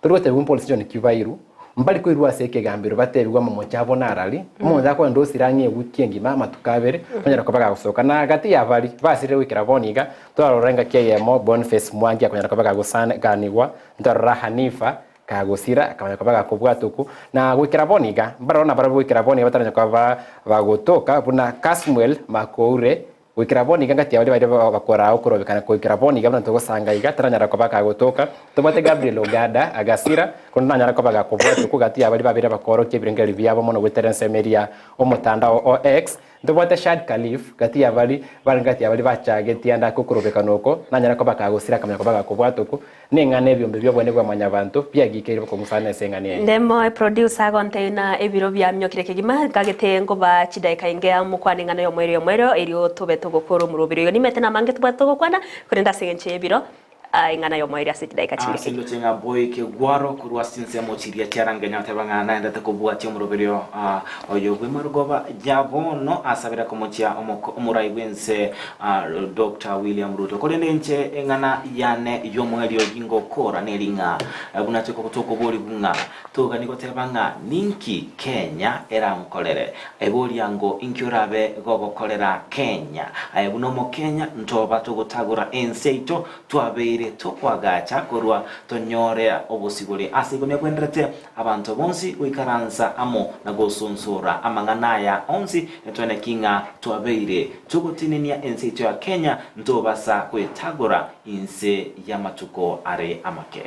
tori gotebigwa police station ki bairwe, mbari koirwa ase ekegambero batebigwe amamocho abo narari, omonto akogenda osire ang'e ewiki engima amatuko abere, onyare koba gagosoka. Na gati ya baria basirire goikera bono iga, twarora engaki eyemo Boniface Mwangi akonyara koba gagosanganigwa, ntwarora Hanifa kagosira akamanya koba gakobwata okwo, na goikera bono iga, mbaroro nabarabwo goikera bono iga bataranya koba bagotoka buna Kasmuel Makoure, Goikera bono iga ngati ya baria baria bakoraa okorobekana goikera bono iga buna togosanga iga taranyara koba kagotoka. Tobwate Gabriel Ogada, agasira, korende nanyara koba gakobwatwa okwo gati ya baria babere bakoorokia ebirengererio biabo mono goetera ensemo eria ya omotandao o X. Ntobwate Shad Khalif, gati ya baria bare gati ya baria bachagetie ande ake okorobekana oko, nanyara koba kagosira akamanya koba gakobwatwa okwo. Neng'ana ebiombe bi'obonene bwa Mwanyabanto biagikeire bokong'usana ase eng'ana eye. Ndemo eproducer agontebia buna ebiro biaminyokire kegima, nkagete nkoba chidaeka inge mokwane eng'ana y'omoerio y'omoerio erio tobe togokora omoroberi oyo. Nimete namange tobwate togokwana, korende ase engencho y'ebiro. Eng'ana y'omoerio ase chidaeka Ase chingaki. ndoche ng'a boike gwaro korwa ase chinsemo chiria chiarangenya goteba ng'a naendete kobwatia omoroberio oyo bw'emarogoba ya bono asabire komochia omorai bw'ense Doctor William Ruto. Korende inche eng'ana yane y'omoerio gingokora neri ng'a buna tokoborigwa ng'a togani goteba ng'a ninki Kenya erankorere. Eboria ngo inki orabe gogokorera Kenya? Aye buna omokenya ntoba togotagora ense yaito Twabeire tokoagacha korwa tonyore obosibore. Ase igo negwenerete abanto bonsi goikaransa amo na gosunsura amang'ana aya onsi, netweneki ng'a twabeire togotenenia ense yaito ya Kenya ntobasa gwetagora inse y'amatuko are amake.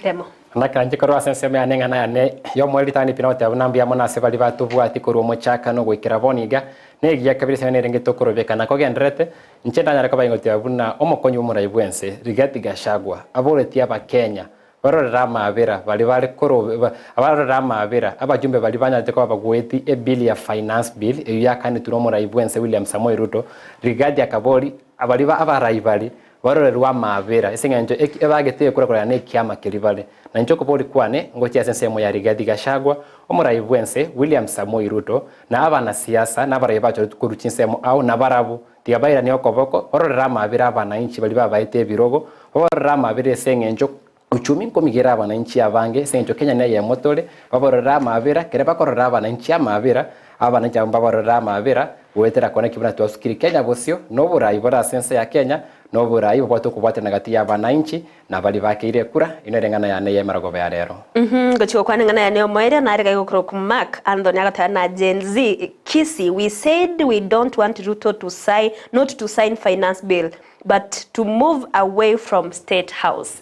Temo. Nakanche korwa ase ensemo yane eng'ana yane y'omoerio ritang'ani pi nagoteba buna mbuya mono ase baria batobwati korwa omochakano goikera bono iga, na egiya kabere ase eng'ana erenge tokorobekana kogendererete, Inche ndanyare koba ingotiga buna omokonyi bw'omorai bw'ense, Rigathi Gachagua, aboretie Abakenya barorere amaabera baria bare korobe abarorere amaabera abajumbe baria banyarete koba bagoeti ebill ya Finance Bill eyio yakanetwe nomorai bw'ense William Samoei Ruto. Rigathi akabori abaria ba abarai baria barorerwe amaabera ase eng'encho eki ebagete ekura korana na ekiama keria bare. Na inche okobori kwane ngochia ase ensemo ya Rigathi Gachagua, omorai bw'ense William Samoei Ruto, na abanasiasa na abarai bachoretwe korwa chinsemo ao nabarabwo Tiga bairanie okoboko, barorere amaabera abanainchi baria babaete ebirogo, babarorere amaabera ase engencho uchumi nkomigera abanainchi abange, ase engencho Kenya neyemo tore, babarorere amaabera, ekero bakorora abanainchi amaabera, abanainchi abwo mbabarorere amaabera, goetera kona ki buna twasukire Kenya bosio, na oborai bore ase ense ya Kenya, na oborai bobwate okobwaterana gati ya abanainchi, Na baria bakeire ekura, inwe ring'ana yane y'emerogoba ya rero. Ngochia gokwana eng'ana yane y'omoerio, nare iga igokorokwa Mark Anthony agoteba na Gen Z Kisii we said we don't want Ruto to sign not to sign finance bill but to move away from state house.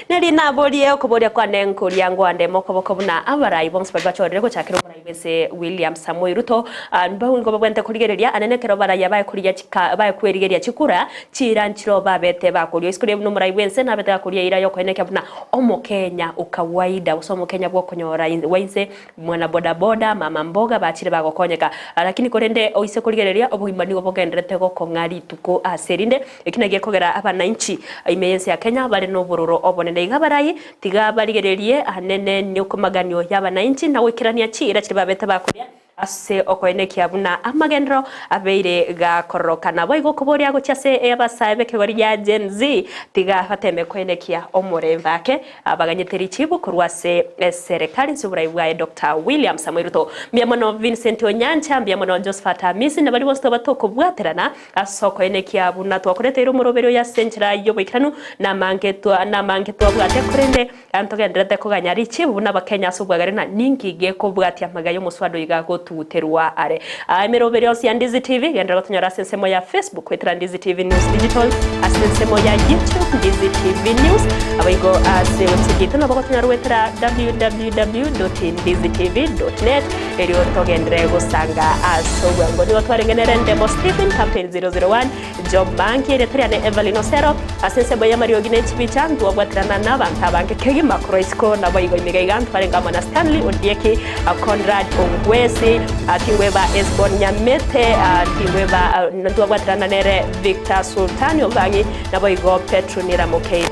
Neri naborie okoboria kwane nkoria ngoandeme okoboko buna abarai bonsi baria bachorire gochakera omorai bw'ense William Samoei Ruto nigo babwenerete korigereria anene ekero abarai aba baekorigia chika baekwerigeria chikura Chiira nchiro babete bakoria isiko riria buna omorai bw'ense nabete gakoria eira y'okoenekia buna Omokenya o kawaida gose Omokenya bw'okonyora wa inse, mwana bodaboda, mama mboga bachire bagokonyeka. Lakini korende oise korigereria obogima nigo bogendererete gokong'a rituko ase erinde, eki nakio gekogera abananchi ime y'ense ya Kenya bare nobororo obonene. Iga abarai tiga barigererie anene nokomaganio y'abananchi na goikerania chiira chiria babete bakoria Ase okoenekia buna amagenderero abeire gakororokana, boigo okoboria gochia ase abasae b'ekegori gia Gen Z, tiga bateme koenekia omorembe ake abaganyete richibu korwa ase eserekari inse oborai bwaye Doctor William Samoei Ruto. Mbuya mono Vincent Onyancha, mbuya mono Josephat Amisi na baria bonsi toba tokobwaterana ase okoenekia buna twakoreteire omoroberio oyo ase enchera y'oboikeranu namange namange twabwate korende Ntogendererete koganya richibu buna Abakenya ase obwagare na ninki gekobwatia amagega y'omoswada oyo iga gotuguterwa are. Aa emeroberi yonsi ya Ndizi TV genderera gotonyora ase ensemo ya Facebook goetera Ndizi TV News Digital, ase ensemo ya YouTube Ndizi TV News, aboigo ase website yaito nabo gotonyora goetera www.ndizitv.net erio togenderere gosanga ase obwango. Nigo twarenge nere Ndemo Stephen, Captain 001. Job Manki, erieta riane Evelyn Osero, ase ensemo y'amariogi ne chibicha, ntwabwaterana nabanto abange kegima korwa isiko naboigo ime iga ntwarenge amo na Stanley Ondieki, Conrad Ongwesi, tingweba Esbon Nyamete, tingweba ntwabwaterana nere Victor Sultani Obang'i, naboigo Petro Nira Mokeira.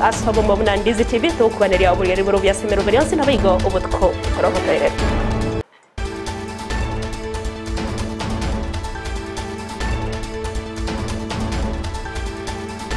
Ase obomo buna Ndizi TV togokubaneria oborigeri bore obuya ase emeroberi yonsi naboigo obotuko bokore obotoereru.